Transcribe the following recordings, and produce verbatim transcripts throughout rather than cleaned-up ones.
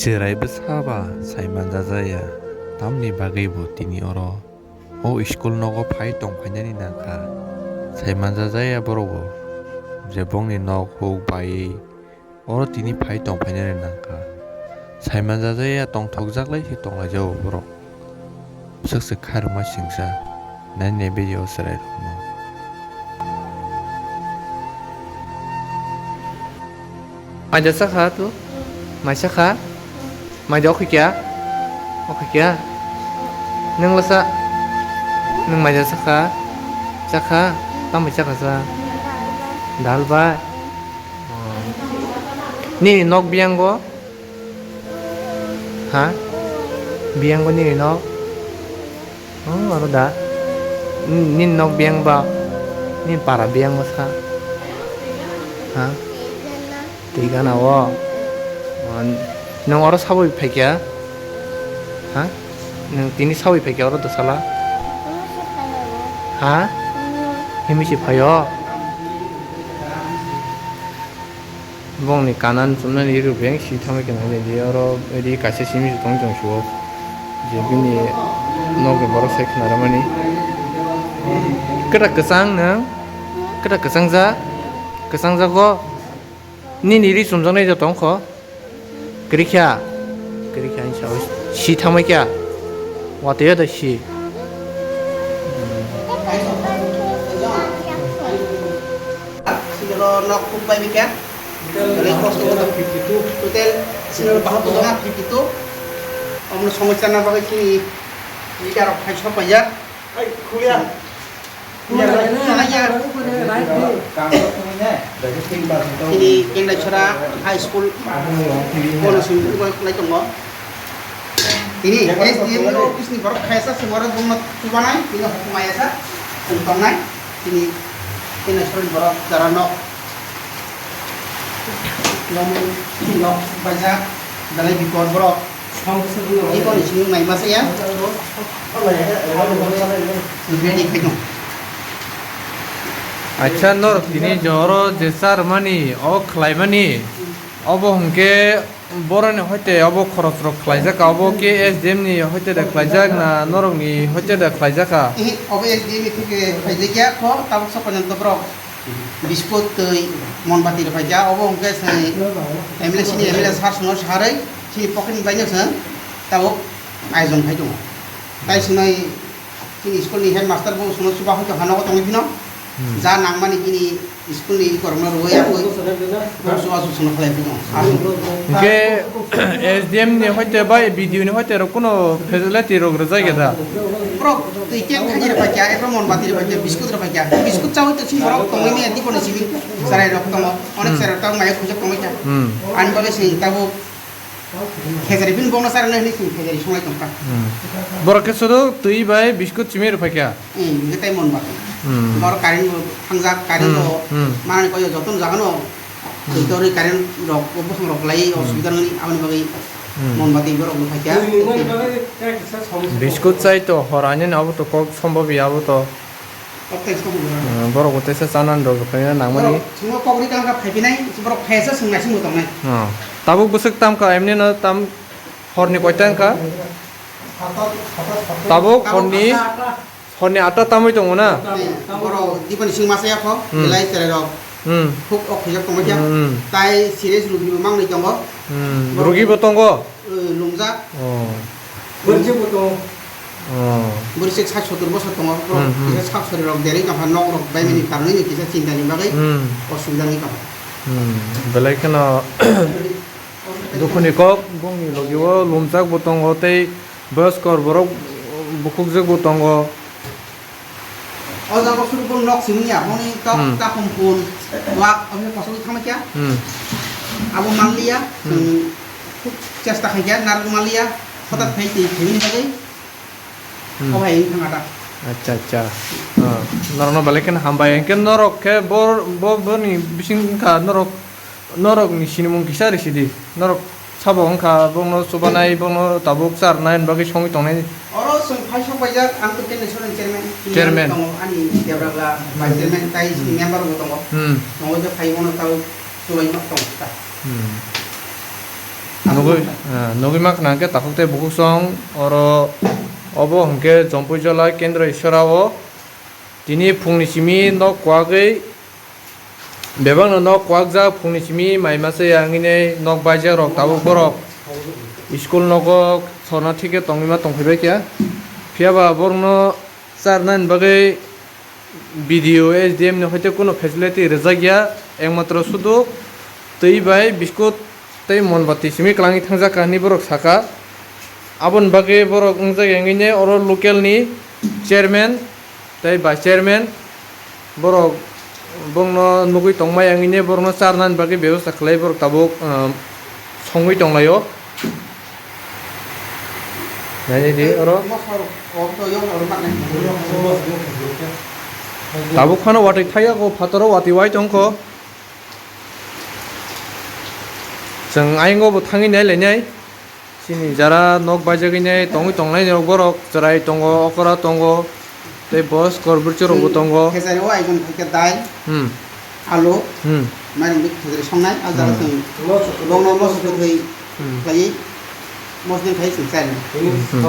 Chwrai bwsa ba sai manjajaya, tamni bagwi bo tini oro o school nogo phai tong phainani nangkha. Sai manjajaya borok bo, je bongni nok huk baiwi oro tini phai tong phainani nangkha. Sai manjajaya tongthokjak lai se tong laijao borok. Bwswk se khairokma singsa, nai nai bini o chwrai rokno. Maida sakha tu? Mai sakha? Maida okhikya? Okhikya? Nwng lasa? Nwng maida sakha? Chakha? Tambai chakha sa? Dal bai? Oh. Nini nok biyango? Ha? Biyango nini nok? Oh, aro da. Nini nok biyang ba? Nini para biyang ba sa? Ha? Twi gana o. Oh, nwng oro sabwi phaikya? Ha? Nwng tini sabwi phaikya oro dosala? Ha? Himwi se phaio? Bongni kanan chumnani ri rubeng si thangwi khe nai di oro ri kaisa simi se tong chwng suo je bini nokni borok sai khna rwmani. Kwtak kwchang nwng? Kwtak kwchang ja? Kwchang jago? Nini ri chumjaknai joto wngkho? Kwrwi kha? Kwrwi kha hinwi saui si thangbai kha? Watwi ya da si. Sinoro nok kuk bai bikha. Belai kosto kotor. Total sinoro bahai kotor fifty two. Omono somosya na bagwi chini leader rok phai sok paijak. Chini Kendachara High School bono simi lai tongo. Tini S D M ni office ni borok khaisa se borok bumno chubanai, tini hukumai asa, chwng tongnai, tini, tini soroni borok jara nok, nok, nok baijak, belai bikor borok. Iboni simi mai masa ya. Ready khai dong. Acha, norok tini joro je charmani, o khlaimani, obo hwnkhe boroni hoite obo khorosrok khlaijak kha, obo khe S D M ni hoite de khlaijak na norokni hoite de khlaijak kha? Ehe, obo S D M ni theke khlaijak ya kho, tabuk sa porjonto borok biskut twi monbati rwphaikha, obo hwnkhe se M L A sini M L A sir songno sarwi chini pocket ni baino se tabuk ayojon khai tongo. Tai sinai chini school ni headmaster bo songno chuba hoito hano tongwi phino. Hmm. Ja nangmani chini school ni korokno rwui yakui bo chuba chuba songno khlai phino. Hwnkhe S D M ni hoite bai B D O ni hoite rok kuno facility rok rwjak ya da? Borok twi keng khaini rwphaikha, ekro monbati rwphaikha, biskut rwphaikha. Biskut chaui to chini borok tongwi manya diboni simi cherai rok tongo. Onek, hmm, cherai rok tongo, maya khujak tongwi kha. Hmm. Ani bagwi se tabuk Khejari phin bongno charwknai hwnwi chwng khejari songlai tongkha. Hmm. Borok khe sudu twi bai biskut simi rwphaikha. Hmm, hwnkhe tei mon ba. Hmm. Borok current bo thangjak, current bo, hmm, hmm, manani koi jotono jagano, hmm, twi torwi current rok bo bosong rok lai, hmm, osubida nangni aboni bagwi, hmm, mon ba twi borok rwphaikha. Twi nungmani bagwi tei kisa somosya. Biskut chai to hor ani abo to kok sombob ya abo to. Kok tei sombob ya. Hmm, borok bo teisa chanani rok rwphaina nangmani. Borok thwngno kok rwi kha phai phinai, borok phaisa swng naising bo tongnai. Hmm. Tabuk bwswk tam kha, emni no tam horni koita wngkha? Tabuk horni, horni atta tamwi tongo na? Borok diboni sing masa ya kho, hmm, belai cherai rok. Hmm. Khuk ok khujak tongma kya. Hmm. Tai serious rugi bo mangni tongo. Hmm. Borok rugi bo tongo? Eh, lungjak. Oh. Bwrwsik bo tongo. Oh. Bwrwsik sat sottor bosor tongo. Borok, hmm, hmm, kisa sak sori rok derwi tongkha, nok rok bai mani, hmm, karwi ni kisa chinta ni bagwi, hmm, osubida wngwi tongkha. Hmm. Belai kheno Dukhuni kok, bongni logi o lumjak bo tongo tei boyoskor borok bukhukjwk bo tongo. O jaga o surugo nok simi ya, hwnwi tok, hmm, takhum phun, wak, omo kosok thangma kya? Hmm. Abo manliya, hmm, chwng khub chesta khaikha, narwk manliya, hothat, hmm, phai twi thwini bagwi. Hmm. O hai wng thang ada. Acha, acha. Ah, norokno belai kheno hambai. Hwnkhe norok khe bor-, bo-, boni bising wngkha norok, norokni sinimung kisa rw sidi. Norok sabo wngkha, bongno chubanai, bongno tabuk charnai, hwnba khe songwi tongnai. Oro chwng phai sok paijak, ang to khe National Chairman, Chairman tongo, ani Debragla Vice Chairman, tai, hmm, member bo tongo. Hmm. Tongo je phai bono tabuk chubai ma tongo ta. Hmm. Nugui, ah, nugui ma khna hwnkhe takhuk tei bukhuk song oro obo hwnkhe Jompui Jola Kendra Isora o tini phungni simi nok kwagwi bebakno nok kwakjak phungni simi mai masa ya wngwi nei nok baijak rok tabuk borok school nogo sorna thik khe tongwi ma tongphai bai khe phiya ba borokno charnani bagwi B D O, S D M ni hoite kuno facility rijak ya, ekmatro sudu twi bai biskut tei monbati simi kwlangwi thangjak kha hinwi borok saka. Aboni bagwi borok wngjak ya wngwi ne oro local ni chairman tei vice chairman borok bongno nugwi tongmai ya wngwi ne borokno charnani bagwi bebosta khlai borok tabuk, ah, songwi tonglaio. Naidi oro. Tabuk phano watwi thaiya ko phataro watwi wai tongkho. Chwng ayungo bo thangwi nai lainai. Chini jara nok baijagwi nai tongwi tongnai rok borok chwrai tongo, okra tongo, tei boyos kor bwrwchwk rokbo tongo. Kechari o ayung khaikhe dal, hmm, alu, hmm, mairum bai kechari songnai, ah jaga, hmm, chwng bongno moso kwthwi, hmm, khlaiwi mosdeng khai chwng chai. Hmm.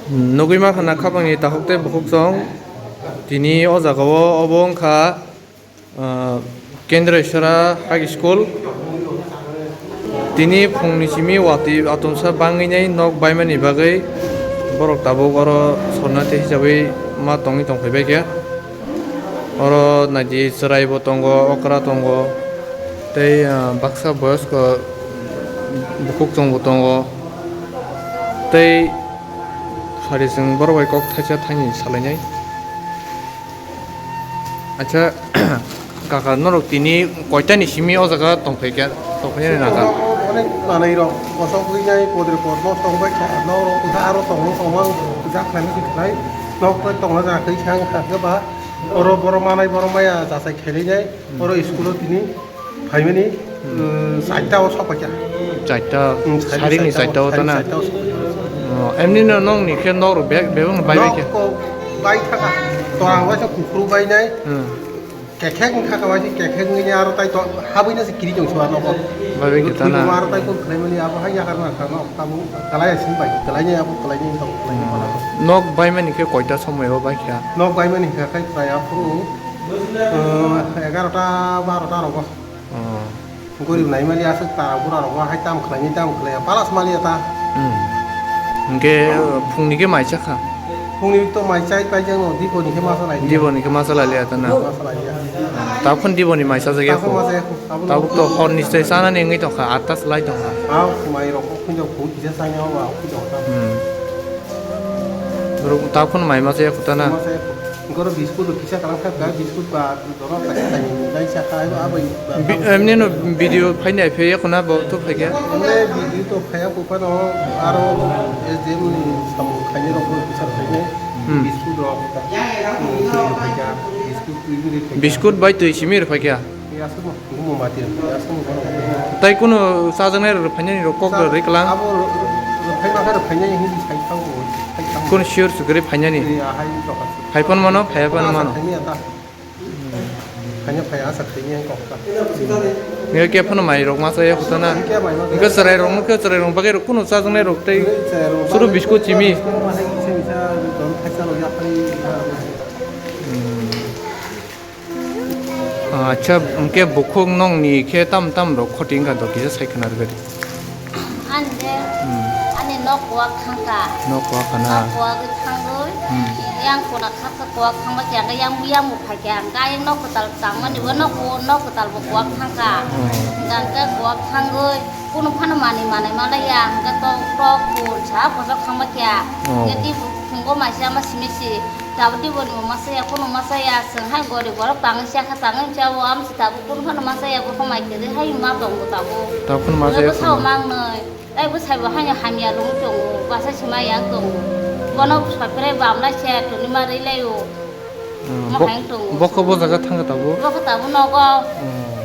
Nugwi mankha na khapangni takhuk tei bukhuk song. Tini o jaga o obo wngkha, ah, Kendra Isora High School. Tini phungni simi watwi atomsa bangwi nai nok baimani bagwi borok tabuk oro sorna tei hisabwi ma tongwi tongphai bai khe. Oro naidi chwraibo tongo, okra tongo, tei, ah, baksa boyosko bukhuk chwngbo tongo, tei sari chwng borok bai kok thaisa thaini salainai. Acha, kaka, norok tini koitani simi o jaga tongphai kha? Tongphai nai naka. Onek manwi rok bosok rinai podre pod no tongbai kha, norok kha aro tongno tongma jak khlai khlai nok tongna jaga khe sang kha ba. Oro borok manai borok maya jachai khainai, hmm, oro school o tini phaimani, hmm, uh, charta o sok paikha. Charta, hmm, sari ni charta o, charta o tana? Sari charta o sok paikha. Oh, emni no nong ni khe nok rok bek, bebak no bai bai khe? Nok ko bai thaka, torang waisa kuphuru bai nai. Hmm. Kekhek wngkha kha waisa kekhek wngya aro tai to habwi no se kiri tong sua nogo. Bai bai khe tana? Aro tai to khlaimani abo hai yakar na kha no. Tabuk kalai asing bai, kalai ni abo, kalai ni tong, kalai ni pala. Nok baimani khe koita somoi o bai kha? Nok baimani khe khai prai aphuru, uh, egarota, barota rogo. Oh. Gorib naimani aswk ta bura rogo hai tam khlai ni, tam khlai ya, palas mali ya ta. Hmm. Hwnkhe, uh, phungni khe mai cha kha? Phungni to mai chai pai jang no, diponi khe masa lai. Diponi khe masa lai ya ta na? Masa lai ya. Tabuk diponi mai cha jak ya kho? Tabuk to hor ni chai chanani wngwi tongkha, atta slai tongkha. Ah, mai rok khujo khuj kisa sanya ba khujo ta. Hmm. Ruk ta phun mai ma chaya khuta na. Ma chaya khu. Goro biskut rok kisa kalang kha, biskut ba doro ta kisa ni nai cha kha, abo, abo. Bi-, emni no video phaini ai phe yakho na bo to phai khe. Emni video to phai ya khu phano aro S D M ni samung khaini rok bo kisa phaini. Hmm. Biskut rok ta. Hmm, video phai kha, biskut twi phai kha. Biskut bai twi simi rw phai kha. Aswkno, aswkno, aswkno. Tai kunu chajaknai rok phainani rok kok rw rwi klang? Abo rw-, rw-, rwphai ma khe rwphainani hinwi sai thango, sai thango. Kunu sure sugri phainani? Ni ahai rok aswk. Phai phano mano, phai phano mano. Phai phano mano. Phai phai asa khaini ang kok ta. Nge khe phano mai rok ma saya khuta na? Nge khe mai ma. Nge chwrai rok no khe chwrai rok bagwi rok kunu chajaknai rok tei. Nge chwrai rok suru bagwi biskut simi. Kisa misa don thaisa rok ya phai. Hmm. Acha, hwnkhe bukhuk nokni khe tam tam rok khoti wngkha do kisa sai khna rwgwi di. Ani je, hmm, ani nok kuwak thangkha. Nok kuwak khana? Nok kuwagwi thangwi, hmm, yang khuna khaksa kuwak thangma khe, yang, yang bo phaikha, hwnkhe ayang nok kwtal tangmani bo nok, nok kwtal bo kuwak thangkha. Hmm. Hwnkhe kuwak thangwi, kunu phano manwi manwi malaiya, hwnkhe tok, tok, kun, sa, bosok thangma khe, oh, hwnkhe tei phungo maisa ma simi si. Tabuk diboni bo masa ya, kunu masa ya, chwng hai gorib borok tangwi chakha tangwi chao, amsi tabuk kunu phano masa ya, bo homai kwrwi hai ma tongo tabuk. Tabuk phano masa ya. Bwsao khuna mangnwi, tei bwsai bo haino hamya lungwi tongo, bwsai se ma yang tongo. Bono soi prai bam lai se toni ma rwi lai o. Hmm, mo bo-, hai tongo. Bokho bo jaga thangkha tabuk? Bokho tabuk nogo. Hmm.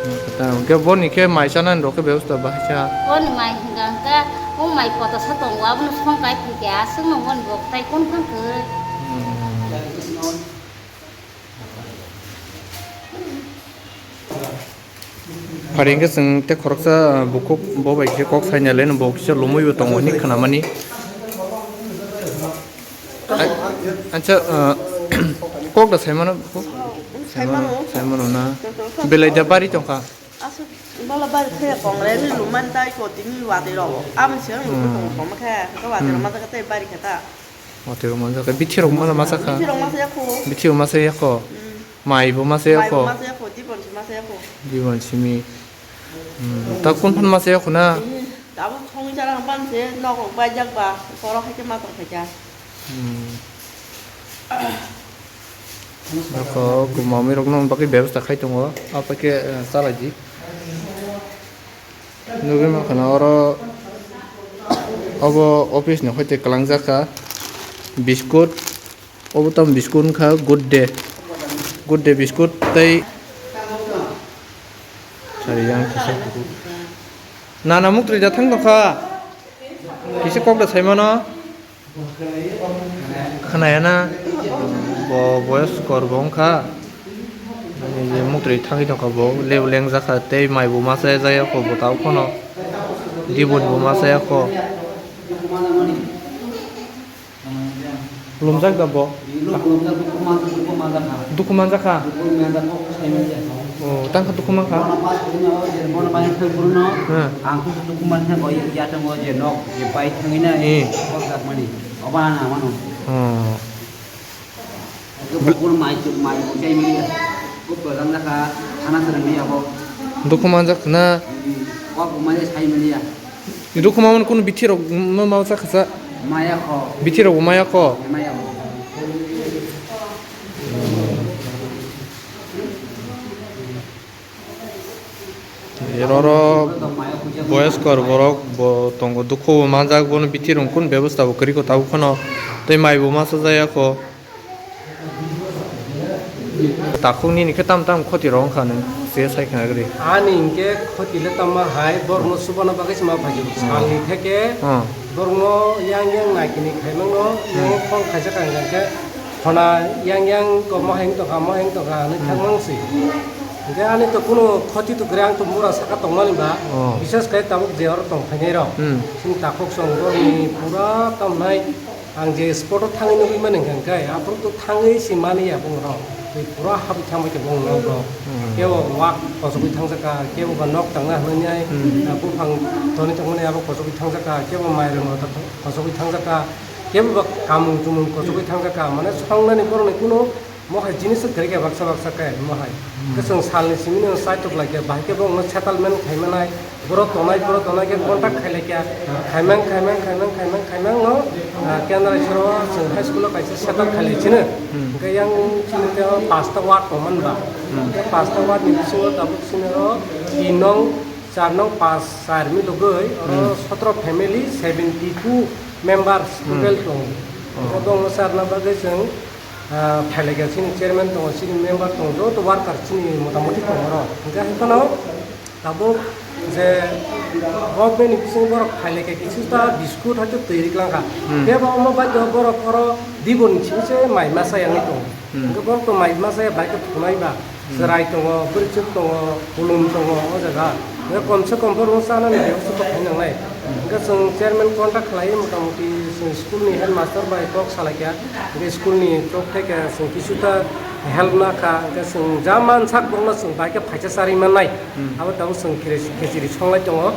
Kwtal. Hwnkhe boni khe mai chanani rok khe bebosta bahai cha. Boni mai hwnkha hwnkhe o mai kotosa tongo, abono song kai phaikha, aswkno boni bo kwtai kun phang kwrwi. Phari hwnkhe chwng tei khoroksa bukhuk bo bai khe kok sainai laino bo kisa lomwi bo tongo hwnwi khwnamani. Ai, acha, ah, kok da saimano, kok? Saimano, saimano na. Belai da bari tongkha. Aswk bola bari thaya kongre ri luman tai ko tini watwi rogo. Aboni siyang luku tongo koma khe, khe watwi rok masa khe tei bari khe ta. Watwi rok masa khe, bithi rok masa, masa kha. Bithi rok masa yakho. Bithi rok masa yakho. Mai bo masa yakho. Mai bo masa yakho, dibon si masa yakho. Dibon simi. Hmm. Ta kun phun masa yakho na? Abo songwi chara ban se nok rok bai jak ba, koro hai khe ma tong khaikha. Hmm. Nokho kumamwi rokno bagwi bebosta khai tongo, abo khe, eh, chalai di. Nugwi mankha na oro obo office ni hoite kwlangjak kha, biskut. Obo tamo biskut wngkha Good Day, Good Day biskut tei sari yang kisa. Nana muktri da thang tongkha. Kisa kok da saimano. Khnaya na? Bo boyos kor bo wngkha. Nini je muktri thangwi tongkha bo. Lebu lengjakha tei mai bo masa jaya kho bo tao phano. Dibon bo masa ya kho. Lumjak da bo? Dukhu manjak kha? Oh, tang kha dukhu mankha? Hmm. Hmm. Dukhu manjak na? Dukhu mamani kunu bithi rok ma, ma sa khasa? Maya kho. Bithi rok bo maya kho? Maya kho. Oro boyos kor borok bo tongo, dukhu bo manjak, bono bithi rok kunu bebosta bo kwrwi kho tabuk phano tei mai bo masa jaya kho. Takhuk nini khe tam tam khoti rok wngkha nwng se sai khna gri. Ani hinkhe khoti le tamo hai borokno subana bagwi se ma phaikhe salni theke borokno yang yang naikini khaimano yang phone khaisa kha hinkhe khona yang yang ko mohai wng tongkha mohai wng tongkha hinwi thangmang si. Hinkhe ani to kuno khoti to kwrwi ang to mura saka tongmani ba bises khe tabuk je oro tong phainai rok chini takhuk song borokni pura tamnai. Ang je spot o thangwi nugwi mani hwnkha khe, aphuru to thangwi se mani ya bung rok. Tei pura habwi thangbai khe bung nok rok. Kebo wak kochogwi thangjak kha, kebo ba nok tangna hwnwi ai, buphang thoni tongmani abo kochogwi thangjak kha, kebo mairung rok kochogwi thangjak kha, kebo ba kamung chumung kochogwi thangjak kha. Mane songnani borokni kuno Mohai jinis kwrwi khe baksa baksa khe mohai. Khe chwng salni simi no chaitok lai khe, bahai khe bo wngno settlement khai manai, borok tonai, borok tonai khe contact khai lai khe, khaimang, khaimang, khaimang, khaimang, khaimang no, ah, Kendra Isoro chwng high school o kaisa settle khai lai chini. Hwnkhe yang chini tei o pasta ward tongmani ba. Hwnkhe pasta ward ni bisingo tabuk chini o tin nong, char nong, pas, char milogwi oro sotro family, seventy two members total tongo. Hwnkhe bo wngno charna bagwi chwng Ah, phailaiga chini chairman tongo, chini member tongo, joto worker chini motamoti tongo oro. Hwnkhe hai phano tabuk je government ni bisingo borok phailaiga kisu ta biskut hai khe twi riklang kha. Tei bo omo baid o borok oro dibon simi se mai masa yangwi tongo. Hwnkhe borok to mai masa ya bai khe thunai ba. Chwrai tongo, bwrwichwk tongo, kulum tongo o jaga. Hwnkhe komse kom borokno chanani bebosta to khainai nangnai. Hwnkhe chwng chairman contact khlaiwi motamoti chwng school ni headmaster bai kok salaikha. Hwnkhe school ni kok thaikhe chwng kisu ta help nakha. Hwnkhe chwng ja mansak borokno chwng bai khe phaisa charwi mannai. Abo tabuk chwng khiri-, khichiri songlai tongo.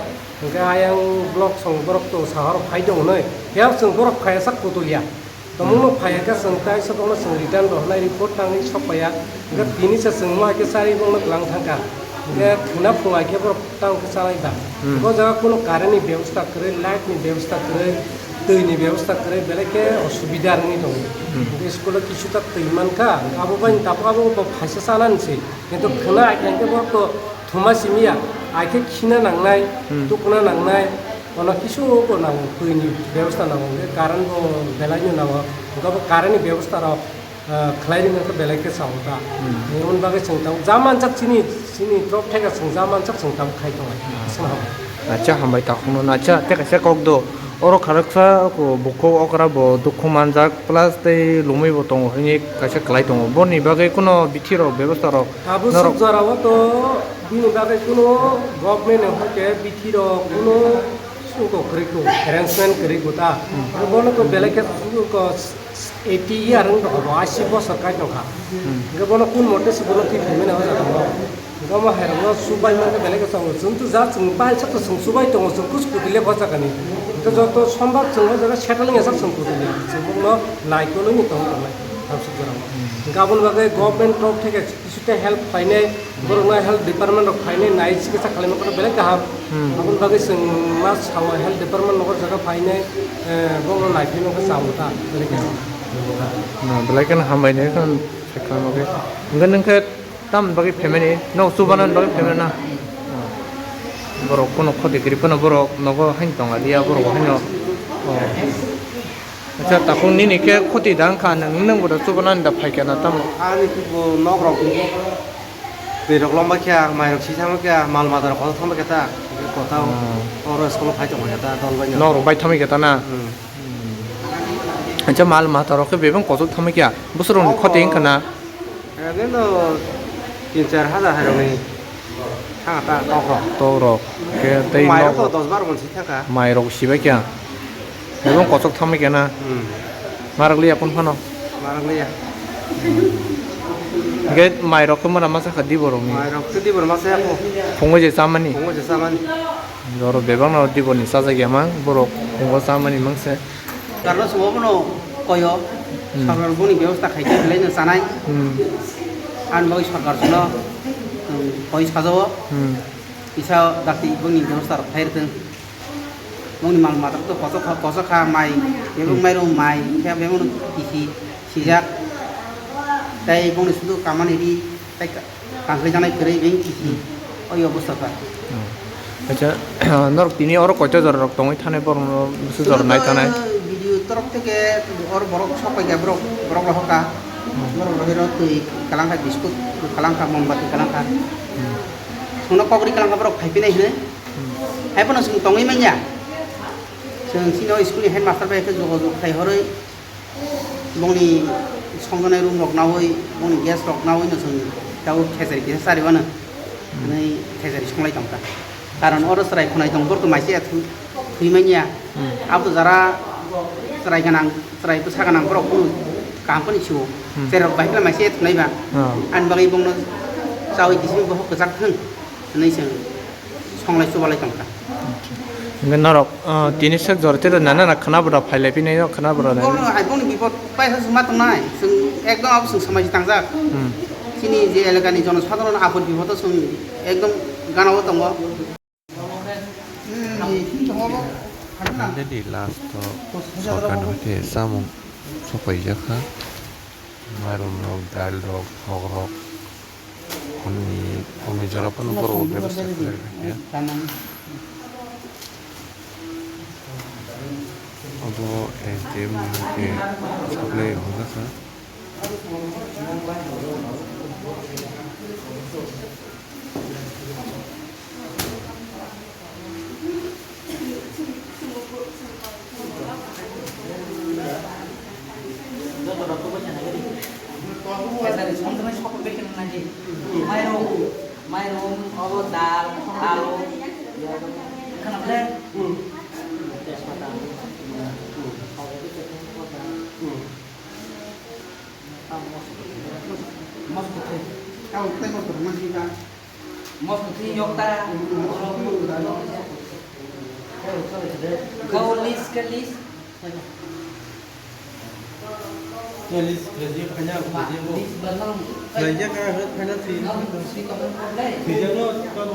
Hwnkhe ayang block song borok to sahoro phai tongo nai. Phiya chwng borok phaiya sak kutulya. Tongmungno phaiya khe chwng tei sok wngno chwng return rohornai report tangwi sok paiya. Hwnkhe tini se chwng mo hai khe charwi bongno kwlang thangkha. Hwnkhe khwna phung hai khe borok tang khe chalai da. O jaga kunu current ni bebosta kwrwi, light ni bebosta kwrwi, twi ni bebosta kwrwi, belai khe osubida wngwi tongo. Hwnkhe school o kisu ta twi mankha, abo bai tabuk abo bo phaisa chanani se. Kintu khwna hai khe borok to thuma simi ya, hai khe khina nangnai, tukuna nangnai, ono kisu bo nango, twi ni bebosta nango, hwnkhe current bo belai no nango, hwnkhe bo current ni bebosta rok, ah, khlai ri mankhe belai khe chao ta. Aboni bagwi chwng tongo, ja manjak chini Chini drop theka chwng ja mansak chwng tam khai tongo. Aswk hambai. Acha hambai takhukno. Acha tei kaisa kok do. Oro kharoksa ko bukhuk okra bo dukhu manjak plus tei lumui bo tongo hwnwi kaisa kwlai tongo. Boni bagwi kuno bithi rok bebostha rok Abo norok suk jora o to bini bagwi kuno government ni hoi khe bithi rok kuno suko kwrwi ko arrangement kwrwi ko ta. Bono ko belai khe suko eighty year wng tongkha bo, ashi bosor kai tongkha. Hwnkhe bono kun mote se bono thwi phaimani o jaga o. Hwnkhe omo hai rokno chubai mankhe belai khe chongo. Chwng to ja chwng pai sak to chwng chubai tongo, chwng kuch kutui le bo jaga ni. Hwnkhe joto sombak chwng o jaga settling ya sak chwng kutui le. Chwng bono nai kolwi ni tong tongnai. Tamsuk jora o. Hwnkhe aboni bagwi government rok theke Kisa help khlainai, borokno health department rok phainai nai chikitsa khlaima kono belai kaham. Hmm. Aboni bagwi chwng ma sao health department nogo jaga phainai, eh, borokno naiphaima khe chao ta, belai kaham. Na, belai kheno hambai nai kheno sai khlaima khe. Hwnkhe nwng khe tamoni bagwi phaimani? Nok chubanani bagwi phaimani na? Borok kono khoti kwrwi phano borok nogo haino tongla liya, borok haino, oh. Acha, takhuk nini khe khoti da wngkha, nwng, nwng bo da chubanani da phaikha na tamo? Ani bo nok rok twi rok lomba khe, mai rok sisa ma khe, mal mata rok kotor thangba khe ta, kota. Hmm. Oro school phai tong khe ta, dol bai no. Nok rok bai thangma khe ta na? Hmm. Acha, mal mata rok khe bebak kotor thangma khe, bwswk rok ni khoti wngkha na? Ego no tin char hajar hai rokni thanga ta tok rok. Tok rok. Khe tei mai rok nok to dos bar monsi thangkha. Mai rok sibai kya. Ebo kochok thamai kya na. Hmm. Marak liya kun phano. Marak liya. Ge mai rok khe mura masa kha di borok ni. Mai rok khe di borok masa ya ko. Phungo je chamani. Phungo je chamani. Joro bebak no di borok ni sajak ya mang borok phungo chamani mang se. Karno swngo bono koyo, Hmm. sorkar boni bebosta khai khe belai no chanai. Hmm. Ani bagwi sorkar chwngno, um, koi sajao. Hmm. Kisa dakti boni bebosta rok khai rwthwng. Boni mal mata rok to kochok kha, kochok kha mai, bebak Hmm. mairum mai, khe bebak no kisi sijak. Tei boni sudu kamani ri, tei ka-, Tangkhwlai janai kwrwi beng kisi. Hmm. O yo bwswk kha. Hmm. Acha, norok tini oro koita jora rok tongwi thanai borok no bwswk jora nai thanai? Video torok theke or borok sok pai kha borok, borok rohor kha. Hmm. Borok rohor twi kalang kha biskut, kalang kha mombati kalang kha. Hmm. Chwngno kok ri kalang kha borok phai phinai hinwi. Hmm. Hai phano chwng tongwi manya. Chwng chini o school ni headmaster bai khe jogajog khai horwi. Bongni songjaknai room rok naui, bongni gas rok naui no chwng tabuk khejari kisa chari mano. Hmm. Hwnwi khejari songlai tong kha. Karon oro chwrai khwnai tong borok to maise ya thwi, thwi manya. Hmm. Abo jara chwrai gwnang, chwrai bwsa gwnang borok kunu kaham phano si-o. Hmm. Chwrai rok bahai khe maise ya thwnai ba. Oh. Ani bagwi bongno chaui kisi bohok kwchak thwng hwnwi chwng songlai chubalai tong kha. Hwnkhe norok, ah, tini sek jora tei nana na khwna bwrwi phai lai phini o khwna bwrwi nai. Bono hai boni bipot paisa se ma tongnai, chwng ekdom abo chwng samai se tangjak. Hmm. Chini je elakani jonosadharon apod bipodo chwng ekdom gana o tongo. Already last o sorkar ni hoite chamung sopaijak kha. Mairum rok, dal rok, thok rok, khumni, khumni jora phano borok bebasta khlai rwkha. Obo S D M ni hwnkhe supply hwnjakha. Mairum, mairum, obo dal, alu, khana ble? Tejpata. Moso kwthwi. Moso kwthwi yok ta. Kau list ke list. List khlaiya, khlaiya bo. List ba nang. Khlaiya ka, khlaiya si. Nang si kamu problem. Khlaiya no, kamu.